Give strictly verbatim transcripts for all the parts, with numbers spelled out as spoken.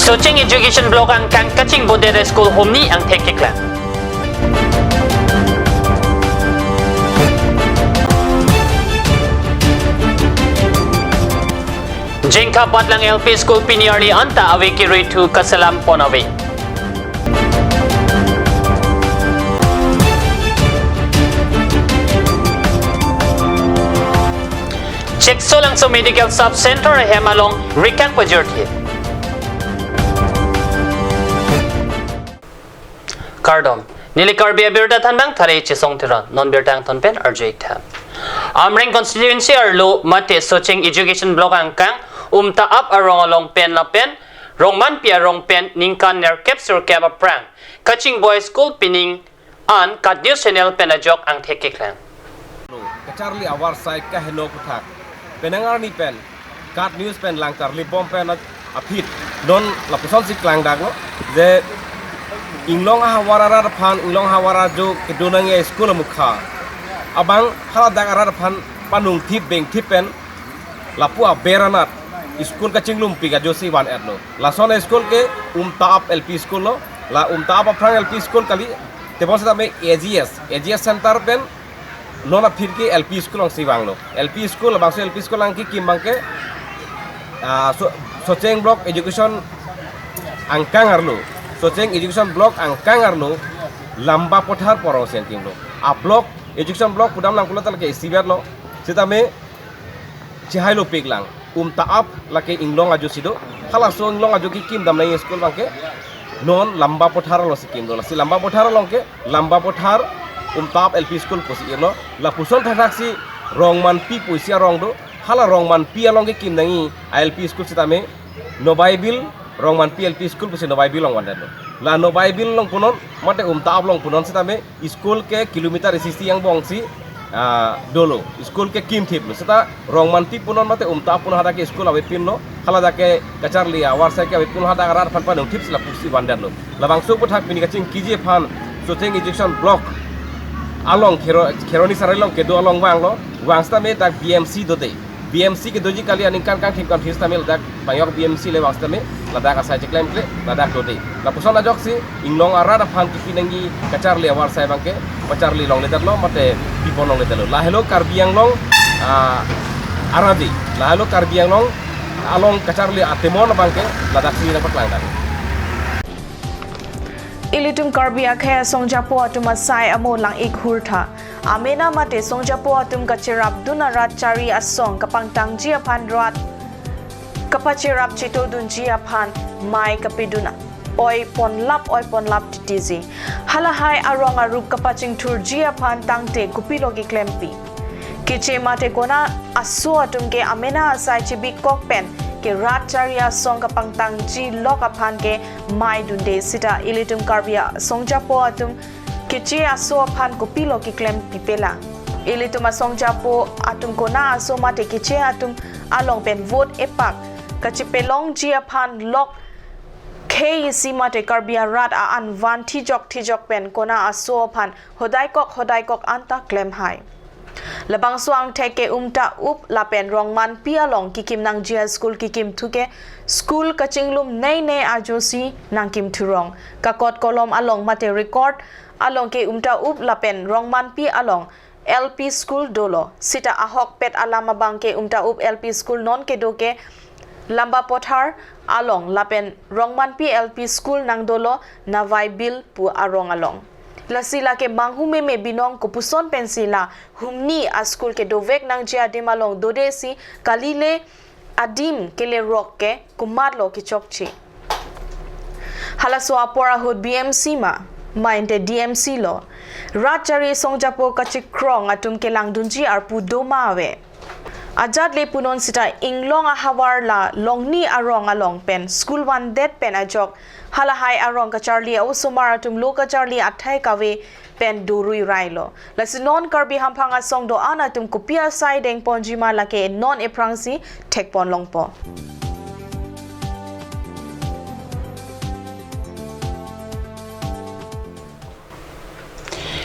Socheng Education Block angkang kachingbondet a-school humni angthek keklang. Jengkha Batlang L P School pini arni anta ave kerui thu kaselam pon ave. Cheksolangso Medical Sub Center ahem along rikang pajirthe. Kardom. Neli Karbi Abirta thanbang Thare Chesong Teron. Non birta angthon pen arju-ik tha. Amreng constituency arlo mate Socheng Education Block angkang Umta-ap arong along pen lapen Rongmanpi arong pen ningkan nerkep sirkep aphrang kachingboi school pining an KAT News Channel pen ajok angthek keklang. Kacharli ahavar asai kaheno aputhak penang arni pen KAT News pen lang charli bom pen aphi non lapusonsi klangdaklo je inglong ahavar arat aphan, inglong ahavar ajo kedo nangji a-school amukha abang haladak arat aphan panungthip bengthip pen lapu aber anat school kachinglumpik ajosi van-etlo. Lason a-school ke Umta-ap L P School lo. La Umta-ap aphrang L P School kali, tebon setame A G S, A G S Center pen non aphi ke L P School alongsi vanglo. L P School, labangso L P School along kekim abangke, ah, So-, Socheng Block Education angkang arlo, Socheng Education Block angkang arlo Lamba Pothar pu arongsi angkimlo. A-block, Education Block pudam nangpulo ta lake isivet lo. Setame chehailopiklang. Umta-ap lake inglong ajosi do. Halaso inglong ajo kekim dam nangji a-school abangke non Lamba Pothar alongsi kimlo. Lasi Lamba Pothar along ke, Lamba Pothar Umta-ap L P School pusi irlo. Lapuson thakthak si Rongmanpi pusi arong do. Hala Rongmanpi along kekim nangji a-L P School setame Nobai Bill, Rongmanpi L P School pusi Nobai Bill along vandetlo. La Nobai Bill along punon mate Umta-ap along punon setame school ke kilometer isi isi angbongsi, ah, dolo. School ke kimthiplo. Seta Rongmanpi punon mate Umta-ap punon hadak ke school avepinlo. Haladak ke kacharli ahavar asai ke avepinlo, hadak arat aphan panungthipsi lapusi vandetlo. Labangso aputhak pini kachingkiji aphan Socheng Education Block along Khero-, Kheroni Sarai along kedo along vanglo. Vang setame dak B M C dode. B M C kedoji kali, aningkan kangthim kangthir setame ladak pangjok B M C le vang setame ladak asai cheklemkle ladak dode. Lapuson ajoksi inglong arat aphan kipi nangji kacharli ahavar asai abangke pacharli longledetlo mate pipon longledetlo. Lahelo Karbi Anglong, ah, aradi, lahelo Karbi Anglong along kacharli atemon abangke ladaksi nangpaklangdam. Ilitum Karbi akhei asongjapo atum asai amo lang-ik hur tha. Amena mate songjapo atum kacherapdun arat chari asong kapangtangji aphan rat kapacherap chetodunji aphan mei kapedun oi ponlap oi ponlap titiji. Halahai arong arup kapachingthurji aphan tangte kopilo keklempi? Keche mate kona aso atum ke amena asai chebikok pen ke rat chari asong kapangtangji lok aphan ke mei dunde sita ilitum Karbi asongjapo atum keche aso aphan kopilo keklempipelang? Ilitum asongjapo atum kona aso mate keche atum along pen vote epak kachepelongji aphan lok khei isi mate Karbi arat a-an van thijok thijok pen kona aso aphan hodaikok hodaikok anta klemhai. Labangso angthek ke Umta-ap lapen Rongmanpi along kekim nangji a-school kekimthu ke school kachinglum nei nei ajosi nangkimthurong. Kakot kolom along mate record along ke Umta-ap lapen Rongmanpi along L P School dolo. Sita ahokpet alam abangke Umta-ap L P School non kedo ke Lamba Pothar along lapen Rongmanpi L P School nangdolo Nobai Bill pu arong along. Lasi lake manghumeme binong kopuson pensi la humni a-school kedovek nangji adim along dodesi kalile adim kelerok ke komatlo kechokche? Halaso apor ahut B M C ma, mate D M C lo? Rat chari songjapo kachikrong atum kelangdunji arpu doma ave? Ajat le punon sita inglong ahavar la Longni arong along pen school vandet pen ajok halahai arong kacharli a-osomar atum lo kacharli athai kave pen dorui railo. Lasi non Karbi hamphang asong do-an atum kopi asai dengponji ma lake non ephrangsi thekpon longpo.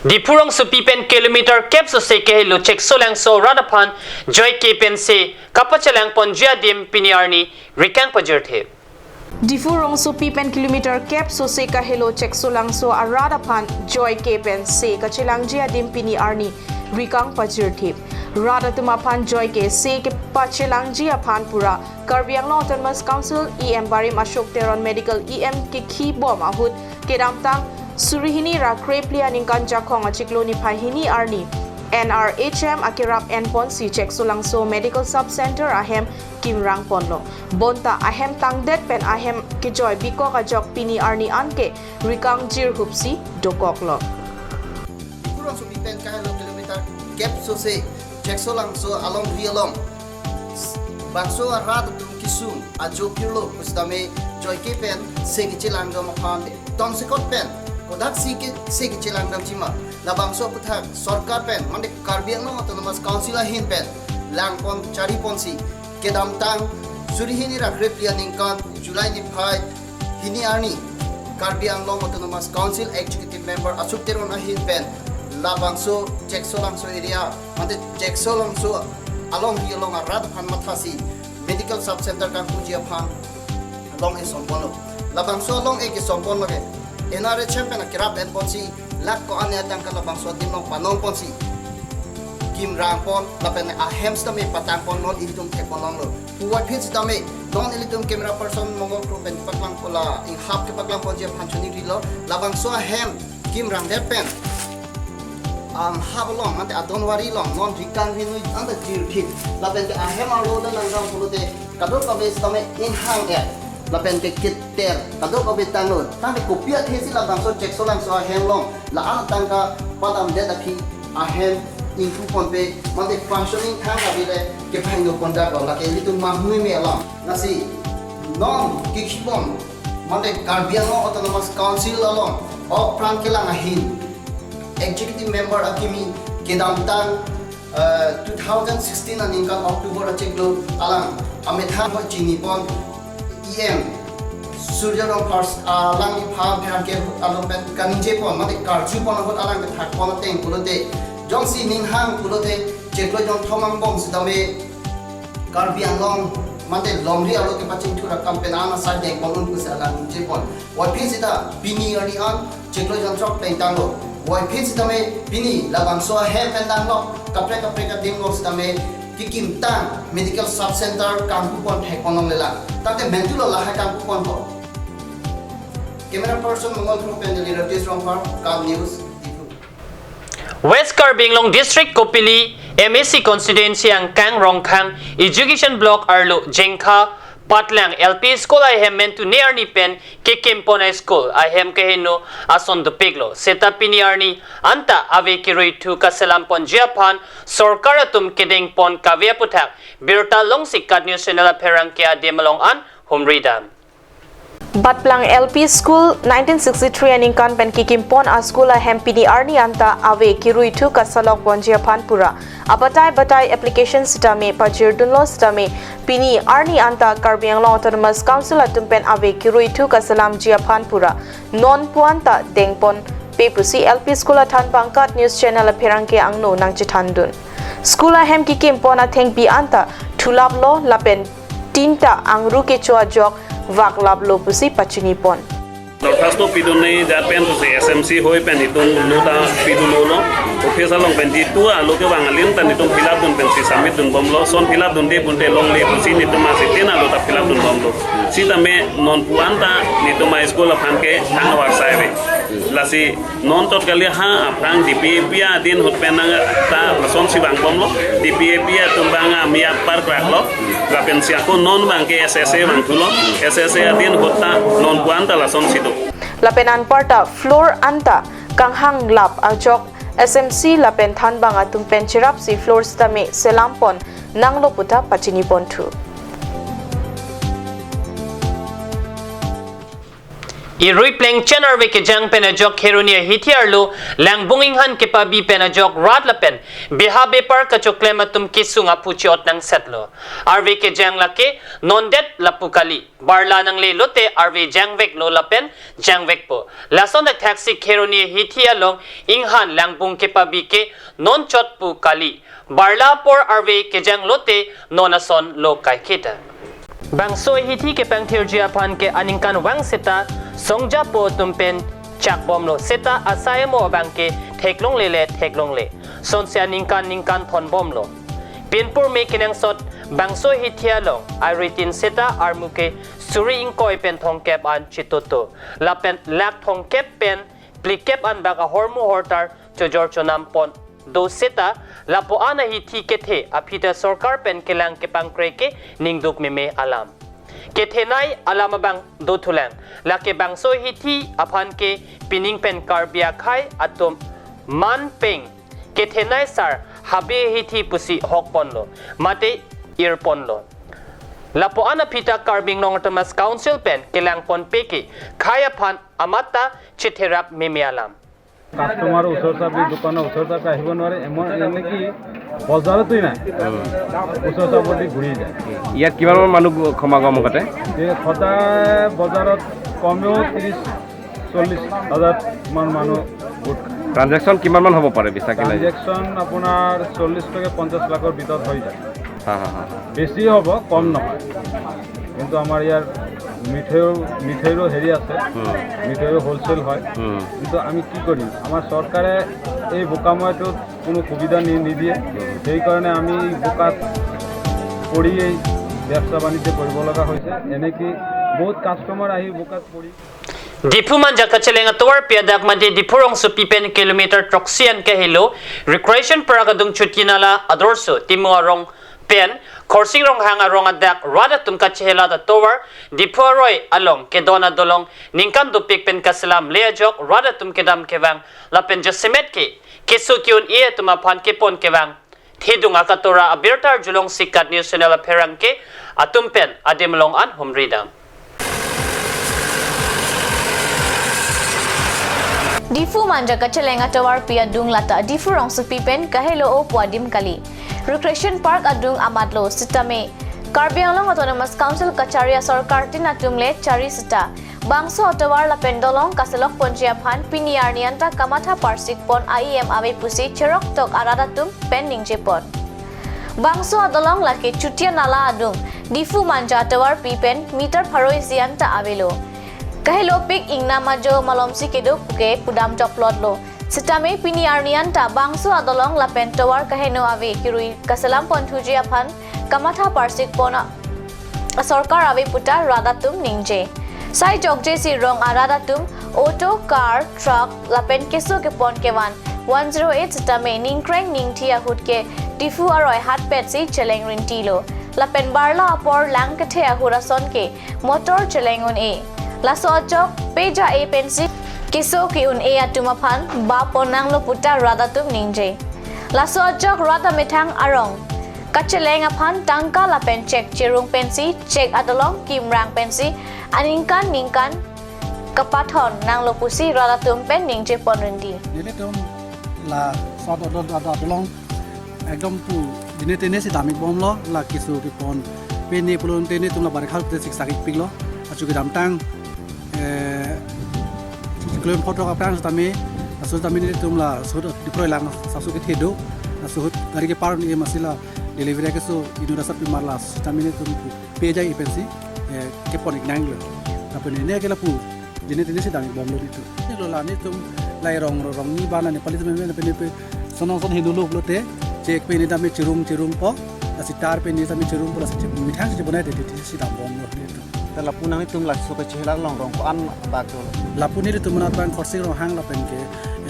Diphu rongsopi pen kilometer kep sose kehelo Cheksolangso rat aphan joike pensi kapachelangponji adim pini arni rikang pajirthe. Diphu rongsopi pen kilometer kep sose kahelo Cheksolangso arat aphan joike pen se kachelangji adim pini arni rikang pajirthip. Rat atum aphan joike se kepachelangji aphan pura Karbi Anglong Autonomous Council E M barim Ashok Teron, Medical E M kekhibom ahut kedamtang suri hini ra krephli aningkan Jakhong achiklo niphai hini arni N R H M akerap enponsi Cheksolangso Medical Sub Center ahem kimrang ponlo. Bonta ahem tangdet pen ahem kejoi bikok ajok pini arni anke rikang jirhupsi dokoklo. Diphu rongsopi pen kahelo kilometer kep sose Cheksolangso alongri along bangso arat atum kesung ajo pirlo pusitame joike pen se kechelangdam aphan tongsekot pen kodaksi ke se kechelangdamji ma, labangso aputhak sorkar pen mane Karbi Anglong Autonomous Council ahin pen langpon chariponsi kedamtang suri hini ra krephli aningkan July niphai hini arni Karbi Anglong Autonomous Council Executive Member Ashok Teron ahin pen labangso Cheksolangso area mate Cheksolangso alongri along arat aphan mathasi Medical Sub Center kangpuji aphan long-e somponlo. Labangso long-e kesomponlo ke N R H M pen akerap enponsi lakh ko-an atangka labangso adim long panongponsi kimrangpon lapen ahem sitame patangpon non ilitum thekponlonglo. Puvoiphit sitame non ilitum camera person Mongol Kro pen paklang pola inghap kepaklangponji aphan choningrilo. Labangso ahem kimrangdet pen anghap along mate adonwari along non rikang rinui anta jirthip lapen ke ahem arlo dan nangdam pulote kadokave sitame inghang-et lapen ke keter kadokave tanglo. Tangte kopi athesi labangso Cheksolangso ahem along la-an atangka padamdet aphi ahem ingpuponpe mate functioning thang kave le kepahingno pondaklo, lake ilitum mahnui me alam. Lasi non kekhibom mate Karbi Anglong Autonomous Council along aphrang kelang ahin Executive Member akimi kedamtang eh, two thousand sixteen aningkan October achiklo alang amethang ho chinipon E M Surjya Rongphar alangliphan pherangke ahut alo pen kaningjepon mate karjupon ahut alang kethakpon ateng pulote jongsi ninghang pulote chiklo jonthom angbong sitame Karbi Anglong mate longri arlo kepachingthur akam pen ana sai dengpon un pusi alang ningjepon. Puvoiphit sita pini arni an chiklo jonthrok pengtanglo. Puvoiphit sitame pini labangso ahem pen tanglo. Kaprek kaprek adim lo sitame kekimtang Medical Sub Center kangpupon thekponlonglelang. Tangte mentulo lahai kangpuponpo. Camera person Mongol Kro pen Delhi Ratish Rongphar, KAT News, Diphu. West Karbi Anglong District Kopili M A C Constituency angkang Rongkhang Education Block arlo Jengkha Patlang L P School ahem mentu ne arni pen kekimpon a-school ahem keheno ason dopiklo. Seta pini arni anta ave kiruithu kaselamponji aphan sorkar atum kedengpon kave aputhak birta longsi KAT News Channel apherangke adim along an humridam. Patlang L P School nineteen sixty-three aningkan pen kekimpon a-school ahem pini arni anta ave kiruithu kasalokponji aphan pura abatai batai application sitame pajirdunlo sitame pini arni anta Karbi Anglong Autonomous Council atum pen ave kiruithu kaselamji aphan pura non puanta dengponpe pusi L P School athanbang KAT News Channel apherangke angno nangchethandun. School ahem kekimpon athengpi anta thulaplo lapen tinta angru kecho ajok vaklaplo pusi pachinipon. Dorkhasto pidunne jat pen pusi S M C hoi pen itum nota pidunlo. Office along pen jitu alo kevang alim ta netum fill up dun pensi submit dunbomlo. Lason fill up dunde pute longle pusi netum masi tin alo ta fill up dunbomlo. Sitame non puanta netum a-school aphan ke thang avarsai ave. Lasi non tot kali ha aphrang D P A P adin ahut pen nangta lasonsi vangbomlo. D P A P atum abang amia parkraklo. Lapensi ako non abang ke S S A vangthulo. S S A adin ahut ta non puanta lasonsi do. Lapen anparta floor anta kanghanglap ajok S M C lapen thanbang atum pen cherapsi floor sitame selampon nanglo puta pachiniponthu. Irui plengchen arve kejang pen ajok Kheroni ahithi arlo langbung inghan kepabi pen ajok rat lapen beha bepar kachoklem atum kesung aphu chi-ot nangsetlo. Arve kejang lake nondet lapu kali. Barla nangle lote arve jangveklo lapen jangvekpo. Lason thakthaksi Kheroni ahithi along inghan langbung kepabi ke non chotpu kali. Barla apor arve kejang lote non ason lo kaiketa. Bangso ahithi kepangthirji aphan ke aningkanvang seta songjapo atum pen chakbomlo, seta asai amo abang ke theklongle le theklongle. Sonsi aningkan ningkan thonbomlo. Pinpur me kenangsot bangso ahithi along aritin seta armu ke suri ingkoi pen thomkep an chitutu. Lapen lakh thomkep pen phlikep an bak ahormu hortar chojor chonam pon do seta lapu-an ahithi kethe aphi ta sorkar pen kelang kepangkre ke ningduk meme alam. Kethenei alam abang dothulang. Lake bangso ahithi aphan ke pining pen Karbi akhei atum man peng kethenei sar habe ahithi pusi hokponlo, mate irponlo. Lapu-an aphi ta Karbi Anglong Autonomous Council pen kelang ponpe ke khei aphan amat ta chetherak meme alam. Customer ওচৰ চাপি, দোকানৰ ওচৰ চাপি আহিব নোৱাৰে, এম-, এনেকি বজাৰতেই নাই। ওচৰ চাপেদি ঘূৰি যায়। ইয়াত কিমানমান মানুহ সমাগম ঘটে? এই সদায় বজাৰত কমেও ত্ৰিশ চল্লিশ হাজাৰ মান মানুহ গোট খায়। ট্ৰানজেকশ্যন কিমানমান হ'ব পাৰে বিশ্বাস কৰিলে? ট্ৰানজেকশ্যন আপোনাৰ চল্লিশ টকা পঞ্চাশ লাখৰ ভিতৰত হৈ যায়। হা, হা, হা। বেছি হ'ব, কম নহয়। কিন্তু আমাৰ ইয়াৰ মিঠৈও, মিঠৈৰো হেৰি আছে, হুম। মিঠৈৰো হ'লচেল হয়। হুম। কিন্তু আমি কি কৰিম? আমাৰ চৰকাৰে এই বোকাময়টোত কোনো সুবিধা নি-, নিদিয়ে। হুম। সেইকাৰণে আমি এই বোকাত পৰিয়েই ব্যৱসা বাণিজ্য কৰিব লগা হৈছে। এনেকৈ বহুত কাষ্টমাৰ আহি বোকাত পৰি Diphu Manja kacheleng atovarpi adak mate Diphu rongsopi pen kilometer throksi an kahelo Recreation Park adung Chutia Nala adorso Timung arong pen Khorsing Ronghang arong adak rat atum kachehelat atovar Diphu aroi along kedon adolong ningkan dopik pen kaselamle ajok rat atum kedam kevang lapen jasemet ke keso ke-un-e atum aphan kepon kevang thedung akatora abirta arjulongsi KAT News Channel apherangke atum pen adim along an humridam. Diphu Manja kacheleng atovarpi adung lata Diphu rongsopi pen kahelo-o pu adim kali. Recreation Park adung amatlo sitame Karbi Anglong Autonomous Council kachari asorkar tin atum le chari seta bangso atovar lapen dolong kaselok ponji aphan pini arni anta kamatha parsik pon a-em ave pusi cheroktok arat atum pen ningjepon. Bangso adolong lake Chutia Nala adung Diphu Manja atovarpi pen meter pharo isi anta avelo. Kahelopik ingnam ajo malomsi kedo puke pudam joplotlo. Sitame pini arni anta bangso adolong lapen tovar kaheno ave kirui kaselam ponthuji aphan kamatha parsik pon a-, sorkar ave puta rat atum ningje. Sai jokjesi rong arat atum auto, car, truck lapen keso kepon kevan one zero eight sitame ningkreng ningthi ahut ke Diphu aroi hatpetsi cheleng rintilo. Lapen barla apor lang kethe ahut ason ke motor cheleng un-e. Laso ajok peja-e pensi keso ke-un-e atum aphan ba ponnanglo puta rat atum ningje. Laso ajok rat amethang arong kacheleng aphan tangka lapen chek cherung pensi chek adolong kimrang pensi aningkan ningkan kapathon nanglo pusi rat atum pen ningje pon rinti. Nelitum laso adolong, adolong ekdom pu jene tene si damik bomlo, la keso kepon pene pulo tene tum la barikha te siksa kepiklo, achu kedamtang, eh, klem photo kaprang sitame, aso sitame nelitum laso Diphu aroi lang sasu kethe do, aso ahut gari kepar un-e masi la delivery keso inut asap pimar la sitame nelitum pu peja-e pensi, eh, kepon iknanglo. Lapen ne ke lapu jene tene si damik bomlo nelitum. Nelo la nelitum la rong rong ni bana Nepali tame ne pene pe sonong son hindu lo pulote chek pene tame cherung cherungpo, lasi tar pene tame cherungpo, lasi chek methang si bonai te te si dam bomlo nelitum. Ta lapu nanglitum laso kachehelat along rong ko-an bak do? Lapu nelitum anat abang Khorsing Ronghang lapen ke,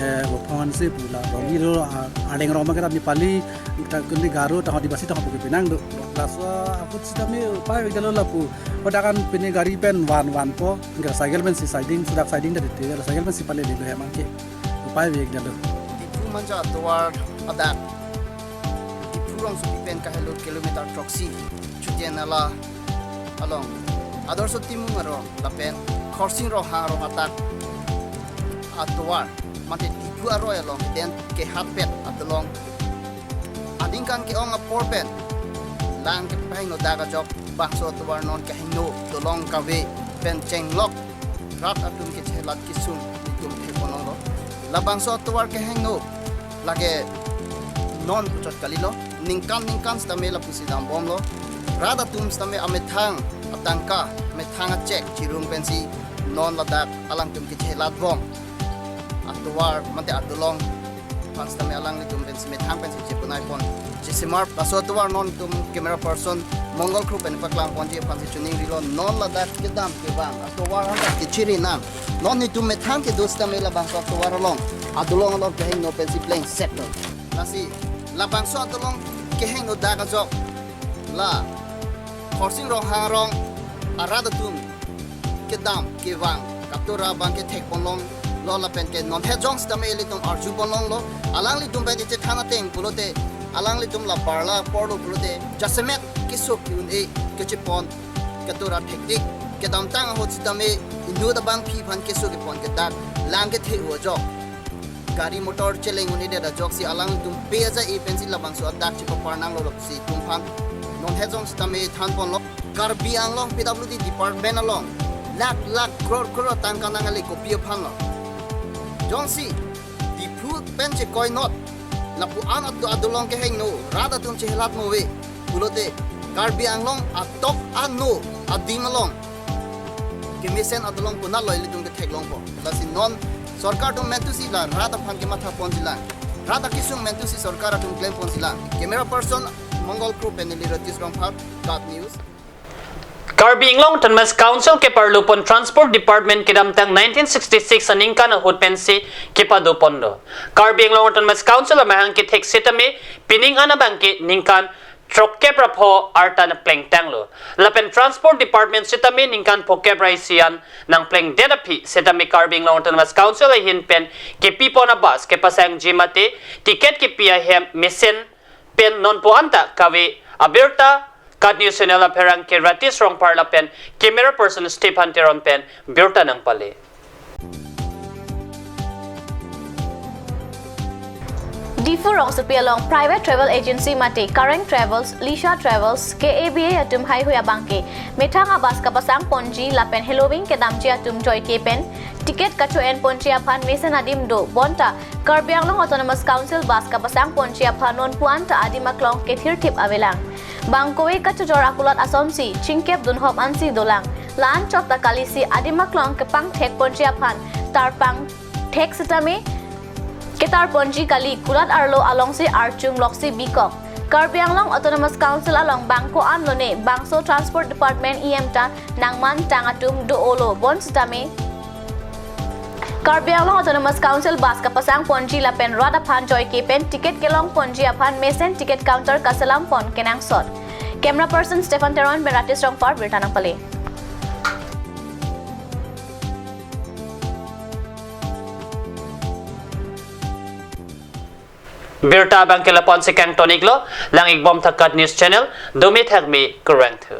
eh, Bophong Hanse pu la rong ni lo, ah, arleng rong abang ke Nepali, ta kundi Garo, ta Adivasi ta pu ke penang do. Laso ahut sitame upai vek dalo lapu. Pada kan pene gari pen van vanpo, ke cycle pensi siding, sudah siding dari tiga, cycle pensi pale lelo ya mangke. Upai vek dalo. Diphu Manja atovar adak Diphu rongsopi pen kahelo kilometer throksi Chutia Nala along adorso Timung arong lapen Khorsing Ronghang arong adak atovar mate Diphu aroi along den kehatpet adolong aningkan ke-ong apor pen lang kepahingno dak ajok bangso atovar non kahingno dolong kave pen chenglok rat atum kechelat kesung nelitum theklonglo. Labangso atovar kehingno lake non puchot kalilo, ningkan ningkan sitame lapusi dam bomlo. Rat atum sitame amethang atangka methang a-cheque chirum pensi non ladak alangtum kechelat vong atovar mate adolong aphan sitame alanglitum pensi methang pensi chepunai pon. Chesimar laso atovar non itum camera person Mongol Kro pen paklang ponji aphansi chiningrilo. Non ladak kedam kevang atovar anta kechiri nang. Non itum methang kedo sitame labangso atovar along, adolong along kehingno pensi plengsetlo. Lasi labangso adolong kehingno dak ajok la Khorsing Ronghang arong arat atum kedam kevang katura abang kethek ponlonglo lapen ke non hejong sitame ilitum arju ponlonglo. Alanglitum pen ichethan ateng pulote alanglitum la parla porlo pulote jasemet keso ke-un-e kechepon katura thektik kedamtang ahut sitame inut abangpi aphan keso kepon ke dak lang kethe-u ajok gari motor cheleng un-edet ajoksi alangtum pe aja-e pensi labangso adak chepapar nanglo, loksi itum aphan non hejong sitame than ponlo. Karbi Anglong P W D department along lakh lakh crore crore tangka nangkali kopi aphanlo? Jongsi Diphu pen chekoi not lapu-an ado- adolong kehingno rat atum chehelat mo ave pulote Karbi Anglong atok ano adim along kemesen adolong konatlo ilitum ketheklongpo? Lasi non sorkar atum mentusi la rat aphan kematha ponji lang, rat akesung mentusi sorkar atum klem ponji lang. Camera person Mongol Kro pen neli Ratish Rongphar, KAT News. Karbi Anglong Autonomous Council keparlu pon Transport Department kedamtang nineteen sixty-six aningkan ahut pensi kepado ponlo. Karbi Anglong Autonomous Council amahang kethek sitame pining an abangke ningkan throkkep ra pho arta nangplengtanglo. Lapen Transport Department sitame ningkan phokep ra isi an nangplengdet aphi sitame Karbi Anglong Autonomous Council ahin pen kepi pon a-bus kepasangji mate ticket kepi ahem mesen pen nonpu anta kave. Abirta KAT News Channel apherangke Ratish Rongphar lapen camera person Stephen Teron pen birta nangpale. Diphu rongsopi along private travel agency mate Kareng Travels, Lisha Travels, K A B A atum haihui abangke methang a-bus kapasang ponji lapen heloving kedamji atum joike pen ticket kacho-en ponji aphan mesen adim do, bonta Karbi Anglong Autonomous Council bus kapasang ponji aphan nonpu anta adim aklong kethirthip avelang. Bang kove kachojor akulat asonsi chingkep dunhop ansi dolang. La-an chot ta kalisi adim aklong kepangthek ponji aphan tarpang thek sitame ketar ponji kali, kulat arlo alongsi archung loksi bikok. Karbi Anglong Autonomous Council along bang ko-an lone bangso Transport Department E M ta nangmantang atum do-olo, bonsitame Karbi Anglong Autonomous Council bus kapasang ponji lapen rat aphan joike pen ticket kelong ponji aphan mesen ticket counter kaselam pon kenangsot. Camera person Stephen Teron pen Ratish Rongphar birta nangpale. Birta abangke lapu-ansi kangton-iklo, lang-ikbom tha KAT News Channel, dome thakme, kurvangthu.